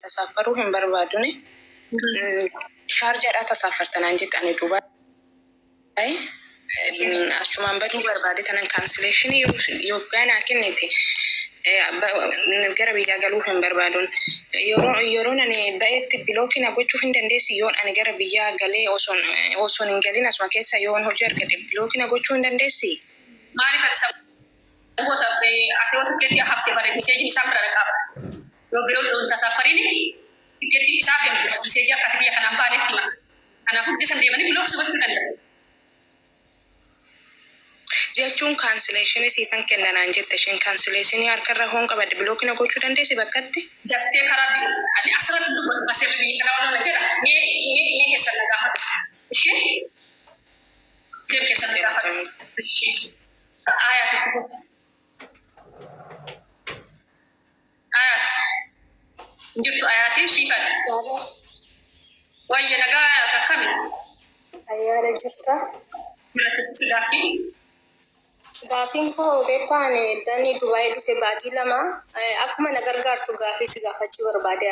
Tasaaffaruu hin barbaaduni. Shaarjaadhaa tasaaffarta naan jette ani Dubaay achumaan baduu barbaade tanan cancellation yoggaa naa kennite gara biyyaa galuu hin barbaadun. Yeroo yeroon ani ba'etti block na gochuu hin dandeessi yoon ani gara biyyaa galee osoon osoon hin galin asuma keessa yoon hojii argadhe block na gochuu hin dandeessi? Maaliif ati saboota ati yoo tikkeettii hafte bare messageiin isaan bira dhaqaa bara. Yoo biroo hin tasaaffariin tikkeettii isaaf ergu message akka ati biyya kanaan baanetti hima. Kanaafuu biyya san deemanii block si gochuu danda'u. Jechuun cancellation siifan kenna naan jette isheen cancellation harkarra hoon qabadhe block na gochuu dandeessi bakkatti? Daftee karaa ani asirratti dubbatu baseerri biyya kanaa waan jedha mee mee mee keessan na gaafadhu. Ishee deem keessan na gaafadhu. Ishee aayaa itti fufi. Ayaat hin jirtu ayaatii siifan. Wayya nagaa ayaat akkami? Ayyaana jirta. Jira fufi gaaffii. Gaafiin koo beektaa ani iddaan Dubaay dhufe baatii 2 akkuma na gargaartu gaafii si gaafachuu barbaade.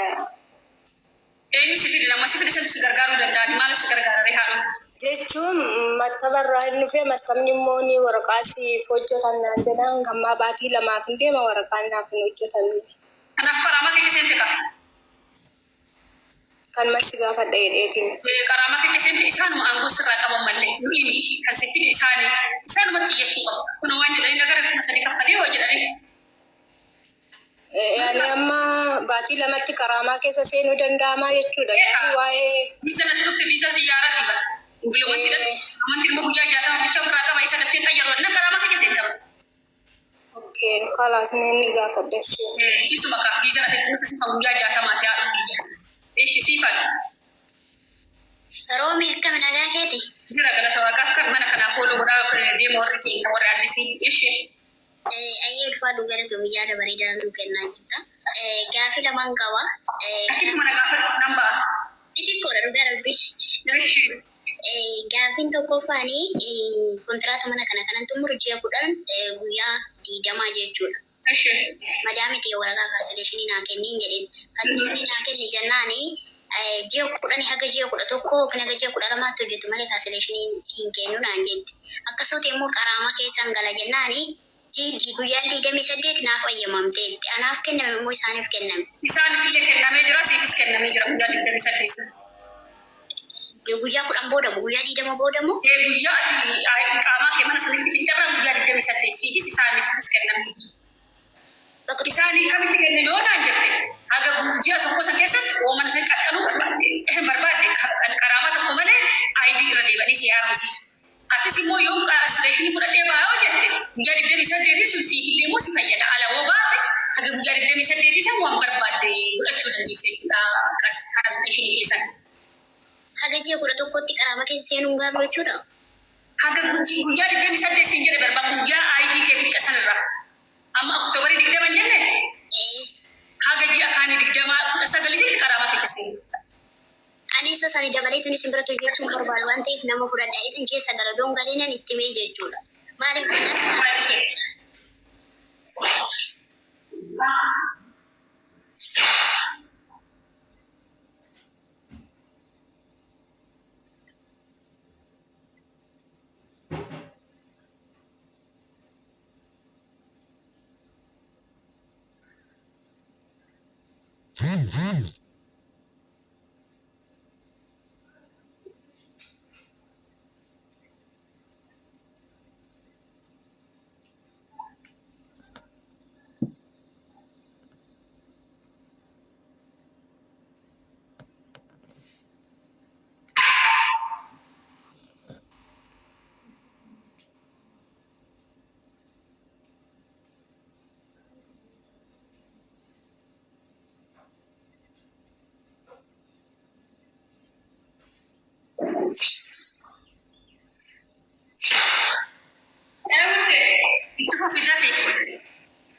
Eenyu si fide? Nama si fide santu si gargaaruu danda'a. Ani maal si gargaara ree haadhoo? Jechuun mattaba irraa hin dhufe mattabni immoo ni waraqaa siif hojjetan naan jedhan gammaa baatii lamaaf hin deema waraqaan naaf hin hojjetamne. Kanaaf qaraamaa kee seente kaa. Kanuma si gaafadha jedheetiin. Qaraamaa kee seente isaanuma aangoo sirraa qaban mallee nu'ii miti kan si fide isaanii isaanumatti iyyachuu qabda. Kunoo waan jedhanii nagara 3000 kaffalee waa jedhanii. Ani amma baatii lamatti qaraamaa keessa seenuu danda'amaa jechuudha. Yaani waa'ee Visa natti dhufte visa ziyyaaraati bara. Gilomanti dha. Gilomanti immoo guyyaa 60 bicha ofirraa qaba isa daftee xayyaru anna qaraamaa keessa seenta bara. Okay, khalaas mee inni gaafadhe ishee. Isuma ka visa natti dhufte sun kan guyyaa 60ti haadha kiyya. Ishi siifan. Roomi akkami nagaa keeti? Jira galata waaqaa akka mana kanaa follow godhaa deema warri siin warri addisii ishi. Ayyee ulfaadhu galatoomi yaada bareedaa nuu kennaa jirta. Gaafii lamaan qaba. Akkitti mana gaafadhu nan ba'a. Xixiqqoodha dhugaa rabbi. Ishi. Gaafiin tokkoffaan kontiraata mana kana kanan xumuru ji'a 10 guyyaa 20 jechuudha. Ishi. Madaamii tiyya waraqaa cancellation naa kenniin jedheen. Cancellation naa kenni jennaani ji'a 10 haga ji'a 11 yookiin haga ji'a 12tti hojjettu malee cancellation siin kennu naan jette. Akkasoo ta'e immoo qaraamaa keessan gala jennaani ji'i guyyaan 28 naaf ayyamamteetti. Anaaf kenname immoo isaaniif kenname. Isaaniif illee kennamee jira, siifis kennamee jira guyyaa 28 sun. Guyyaa 10 booda moo guyyaa 20 booda moo? Ee guyyaa ati iqaamaa kee mana sanitti fixxerraa guyyaa 28 siifis isaaniifis kennamee jira. Bakka tokko Isaanii kamitti kenname yoo naan jette haga ji'a tokko san keessatti yoo mana san qaxxaluu barbaadde barbaadde qaraamaa tokko malee ID irra deebanii si haaromsiisu. Atis immoo yoon cancellation fudhadhee ba'a yoo jette guyyaa 28 sun siif illee immoo si fayyada. Ala yoo baate haga guyyaa 28 san waan barbaadde godhachuu dandeessa jechuudha cancellation keessan. Haga ji'a 11tti qaraama keessa seenuun gaaruu jechuudha. Haga guyyaa 28 siin jedhe barbaad guyyaa ID kee fixxe sanirraa. Amma October 20 hin jenne? Ee. Haga ji'a kaanii 20 19tti qaraama keessa seenu. Ani isa sani dabaleetiin isin biratti hojjechuu hin barbaadu waan ta'eef nama fudhadhaa jedheetiin keessa gala odoon galinan itti himee jechuudha. Maaliif jennaan Itti fufi dafi.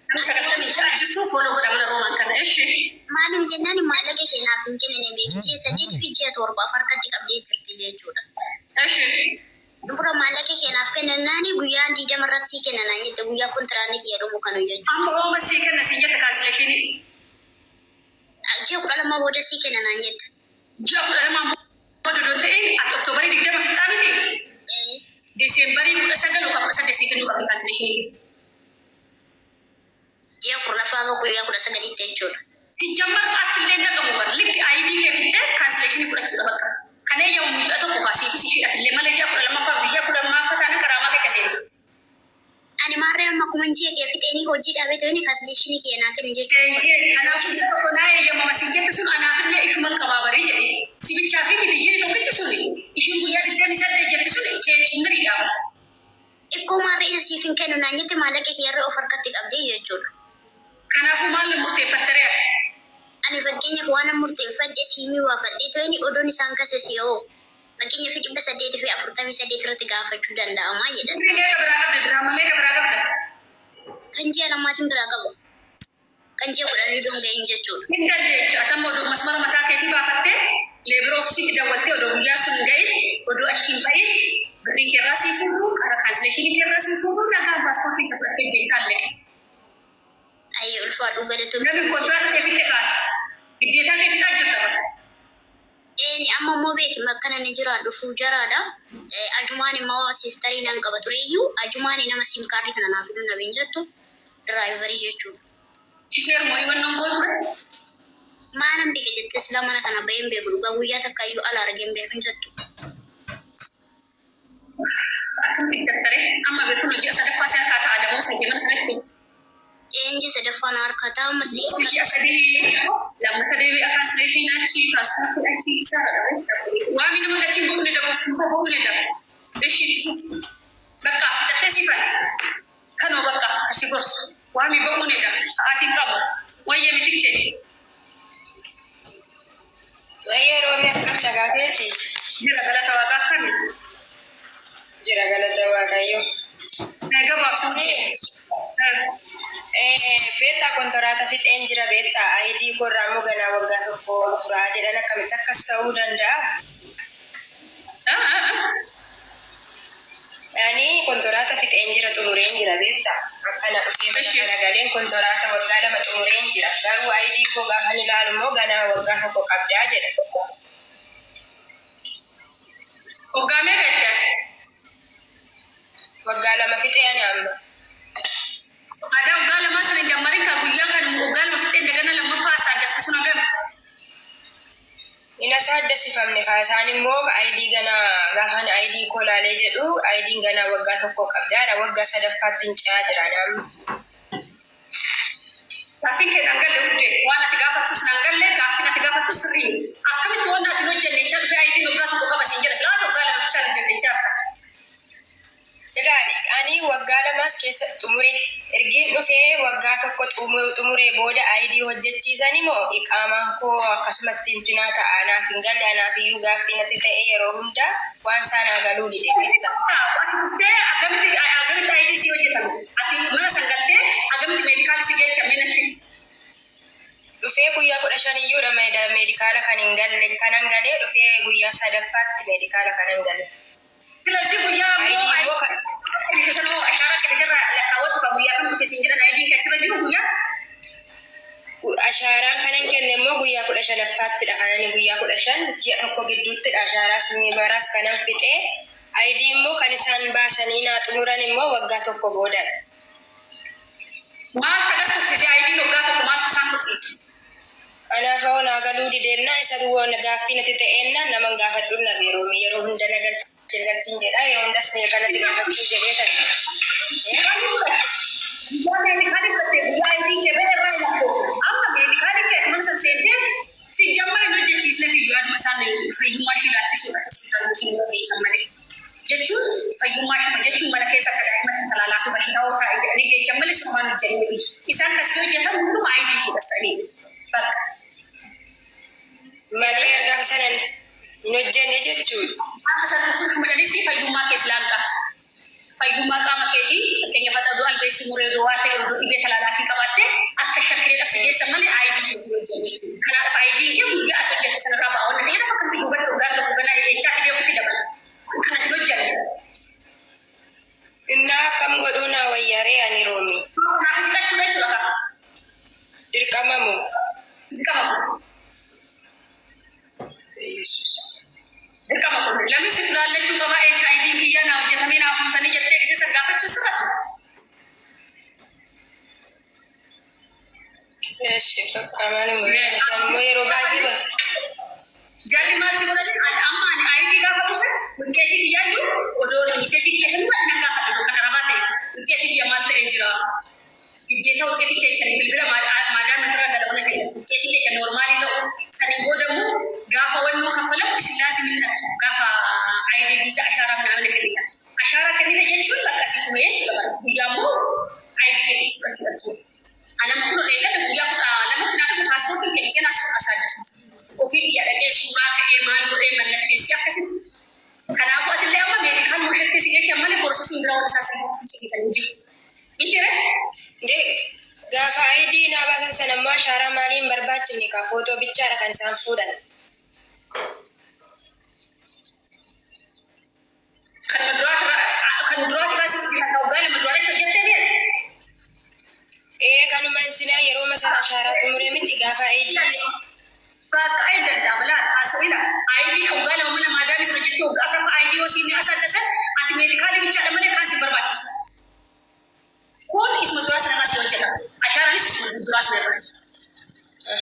Nama 96 jirtu follow godha mana roomaan kana. Eshi. Maaliif jennaan maallaqa kee naaf hin kennine beeki ji'a 8 fi ji'a 7f harkatti qabdee jirti jechuudha. Eshi. Dura maallaqa kee naaf kenninaani guyyaan 20 irratti sii kenna naan jette guyyaa kontiraanni kiyya dhumu kanu jechuudha. Amma hooma sii kenna siin jette cancellation. Ji'a 12 booda sii kenna naan jette. Ji'a 12 booda odoo hin ta'in ati Oktoobarii 20 fixxaa miti? Ee. Deeseembarii 19 yookaan 18 sii kennuu qabdi cancellation kee. Ji'a 10ffaa hanga guyyaa 19tti jechuudha. Sijjammar achillee hin dhaqamu bar likki ID kee fixxee cancellation fudhachuudha bakka. Kan eeyyamamu ji'a tokko kaa siifis ishiidhafillee malee ji'a 12ffaa fi ji'a 12ffaa taanaan qaraamaa kee seentu. Ani maarree amma akkuman ji'a kee fixeenii hojii dhaabee to'ini cancellation kee naa kenni jechuudha. Eeyyee kanaafuu ji'a tokko naa eeyyamama siin jette sun anaafillee ishuman qabaa barii jedhe. Si bichaa fi miti jiini tokkichi suni ishiin guyyaa 28 jette suni kee cimmiriidha. Ikkoo maarree isa siif hin kennu naan jette maallaqa kiyyarree of harkatti qabdee jechuudha. Kanaafuu maal murteeffatteree ati? Ani fakkeenyaaf waanan murteeffadhe siimii baafadhee to'ini odoon isaan kasase hoo fakkeenyaaf 848 irratti gaafachuu danda'amaa jedhan. Birrii meeqa biraa qabda? Diraama meeqa biraa qabda? Kan ji'a lamaatiin biraa qaba. Kan ji'a 10 odoon gahin jechuudha. Hin dandeecha. Ati amma odoo masmara mataa keetii baafattee leebira ofiisiitti dawwaltee odoo guyyaa sun hin gahin odoo achi hin bahin birrii keerraa sii fuudhu qara cancellation keerraa sii fuudhu nagaan paaspoortii kee fudhattee deemtaa leqe. Ayyee ulfaadhu galatoomi. Namni kontraata kee fixe kaate. Giddeetaa kee fixaa jirta bara. Eeni amma immoo beeki makkana ni jiraadhu fuujaraadha. Ajumaan immoo siistarii nan qaba tureyyuu ajumaan nama siim kaardii kana naa fiduu nabiin jettu diraayivarii jechuudha. Shifeer moo himannoon goo ture? Maanan beeka jettee silaa mana kana baheen beeku dhugaa guyyaa takka iyyuu ala argeen beeku hin jettu. Akkamitti tattare amma beekun ji'a sadaffaa si harkaa ta'a damoo kee mana sanatti. Eenji sadaffaa na harkaa ta'a ammas Ji'a 3 lammata deebi'a cancellation achi paaspoortiin achi isaarra dhabe. Waami nama galchiin bu'uu ni dabooftu bu'uu ni daba. Ishi bakka fixattee siifan kanoo bakka asi gorsu waami ba'uu ni daba sa'aatiin qabu wayyee mitikke. Wayyee Roomii akkam nagaa keeti? Jira galata waaqaa akkami? Jira galata Waaqayyo. Gabaabsuu. Si beektaa kontoraata fixeen jira beektaa ID koorraa immoo ganaa waggaa tokko turaa jedhan akkamitti akkas ta'uu danda'a? Ani kontoraata fixeen jira xumureen jira beektaa akkana dhufee mana kana galeen kontoraata waggaa 2 xumureen jira garuu ID koo gaafan ilaalu immoo ganaa waggaa tokko qabdaa jedha. Waggaa meeqa itti ati? Waggaa 2 fixee ani amma. Aadaa waggaa lamaa sana hin jammarin kaa guyyaa kan waggaa 2 fixee dagana lammaffaa asaaddasta sun hagam? Hin asaaddasifamne kaa isaan immoo ID ganaa gaafan ID koo laalee jedhu IDn ganaa waggaa tokko qabdaadha waggaa sadaffaatti hin ce'aa jira ani amma. Gaaffiin kee naan galle wuddee waan ati gaafattus naan galle gaaffiin ati gaafattus sirrii miti. Akkamitti waan ati hin hojjenne jechaa dhufee IDn waggaa tokko qaba siin jedha silaa ati waggaa 2 bichaa hin hojjenne jechaa jirta. Ilaali ani waggaa lamaas keessa xumure ergiin dhufee waggaa tokko xumuree booda ID hojjechiisani moo iqaamaan koo akkasumatti intinaa ta'a naaf hin galle anaaf iyyuu gaaffii natti ta'e yeroo hunda waan isaa naa galuu dide beekta. Ati dhuftee akkamitti akkamitti ID sii hojjetame? Ati mana san galtee akkamitti meedikaala si geechan mee natti himi. Dhufee guyyaa 15 iyyuudha meedikaala kan hin galle kanan galee dhufee guyyaa sadaffaatti meedikaala kanan gale. Silazii guyyaa ID ammoo immoo kan ID sanoo ashaaraa kee irraa lakkaawwadhu ka guyyaa kam dhufe siin jedhan ID kee achirra jiru guyyaa Ashaaraan kanan kenne immoo guyyaa 15ffaattidha kanani guyyaa 15 ji'a tokko gidduuttidha ashaaraas maraas kanan fixee ID immoo kan isaan baasanii naa xumuran immoo waggaa tokko boodadha. Maal kanas tursiise IDn waggaa tokko maaltu isaan tursiise? Anaaf hoo naa galuu dideennaa isatu gaaffii natti ta'eennaan naman gaafadhun dhabe Roomii yeroo hunda na galchi na galchin jedha yeroo hundas kana si gaafachuu jedhee tan Guyyaa meedikaalii fudhattee guyyaa IDn kee bahe irraa hin lakkoofne. Amma meedikaalii kee ati mana san seentee si jammar hin hojjechiisne fiyyuu yaaduma isaan fayyummaa ishii ilaalchisuudha hospitaalli sun geessan malee. Jechuun fayyummaa ishuma jechuun mana keessa akka daa'ima talaalaa fi bashitaa hoo taa'e jedhanii geessan malee sumaan hojjennee fi isaan kasii hojjetan hunduma ID fuudhassanii bakka. Malee gaafa sanan hin hojjenne jechuudha. Gaafa san dhufuu ishuma jedhanii fayyummaa kees ilaaluudhaaf. Fayyummaa qaama keetii fakkeenyaaf haa ta'u albeessi muree odoo waa ta'e odoo dhibee talaalaa fi qabaatte akka shakkileedhaaf si geessan malee ID kee hin hojjenne jechuudha. Kanaadhaaf ID kee guyyaa ati hojjette sanarraa ba'a wanna ta'eedhaaf akkamitti duubatti waggaa tokko ganaa jechaa fidee ofitti dabala. Kan ati hin hojjenne. Innaa akkam godhuu naa wayyaree ani Roomii. Kanaaf fudhachuudha jechuudha qaba. Dirqama moo? Dirqama. Namni si ilaallachuu qaba, HIV kiyya naa hojjetamee naa fuutanii jettee gisee san gaafachuu sirra ture. Eshi bakka maaluma immoo yeroo baay'ee bakka. Jarri maal si godhani? Amma ani ID gaafa dhufe wuxxeetii kiyyaayyuu odoo message kiyya kennu nan gaafadha, kan arabaa ta'e wuxxeetii kiyya maal ta'ee jira? Giddeeta wuxxeetii keechan bilbila maadaama irra galabana ta'e wuxxeetii keechan normal ta'u saniin booda immoo gaafa wannoo kaffalamu isin laazim hin dhaqxu, gaafa ID viizaa ashaaraa ምናምን kennita. Ashaaraa kennita jechuun bakka si dhume jechuudha bara. Guyyaa immoo ID kennite fudhachuu dhaqxu. Anama kun eeggadha, guyyaa 12tti naa dhufe paaspoortiin kennite naa asaadasiisu. Ofii kiyya dhaqee suuraa ka'ee maal godhee mallatteessee akkasitti. Kanaafuu atillee amma medical mushattee si jecha malee processiin biraa waan isaa si ficcisiisan hin jiru. Miti ree? Ndee gaafa ID naa baasan sana immoo ashaaraa maalii hin barbaachifne kaa, footoo bichaadha kan isaan fuudhan. Kan duraati irraa sitti kan waggaa 2 duraa jecha hojjettee beektu. Ee, kanuma sinaa yeroo sana ashaaraa xumuree miti gaafa ID. Bakka ay danda'ama laal haasa'ina. ID waggaa 2 mana maadaamii sana hojjettee waggaa afuraffaa ID